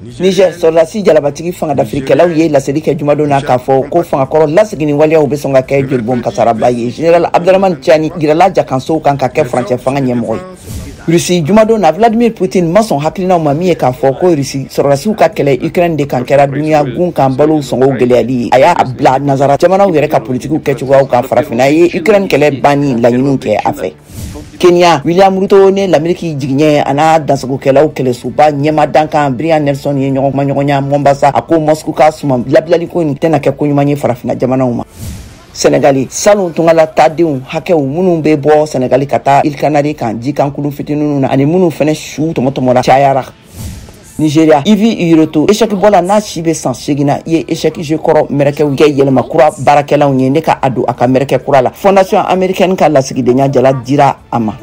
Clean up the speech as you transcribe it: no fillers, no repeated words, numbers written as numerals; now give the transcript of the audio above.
Niger, sɔrɔdasi jalabatigi fangadafirikɛlaw ye laseli kɛ jumadon na k'a fɔ ko fangakɔrɔ laseginni waleyaw bɛ sɔn ka kɛ jolibɔn kasaraba ye. Général Abdramane Tiani jirala jakansow kan ka kɛ furancɛ fanga ɲɛmɔgɔ ye. Russie, jumadon na, Vladimir Poutine ma sɔn hakilinaw ma min ye k'a fɔ ko Russie sɔrɔdasiw ka kɛlɛ Ukraine de kan kɛra duniya gun kan balow sɔngɔw gɛlɛyali ye. A y'a bila nansara jamanaw yɛrɛ ka politikiw kɛcogoyaw kan. Farafinna ye Ukraine kɛlɛ banni laɲiniw kɛ a fɛ. Kenya, William Ruto ni Lameriki jigiɲɛ a n'a dansagokɛlaw kɛlɛsoba ɲɛma dankan Brian Nelson ye ɲɔgɔn kumaɲɔgɔnya Mombasa. A ko Moscou ka suman labilaliko nin tɛna kɛ koɲuman ye farafinna jamanaw ma. Senegali, salon tungala tadenw hakɛw minnu bɛ bɔ Senegali ka taa Îles Canaries kan jikankulu fitininw na ani minnu fɛnɛ su tɔmɔtɔmɔra cayara. Nigeria, Ivy Iroto, échec bɔla n'a si bɛ san 8 na, i ye échec jeu kɔrɔ mɛrɛkɛw kɛ yɛlɛma kura baarakɛlaw ye ne ka a don a ka mɛrɛkɛ kura la. Fondation américaine ka lasigidenya jala dira a ma.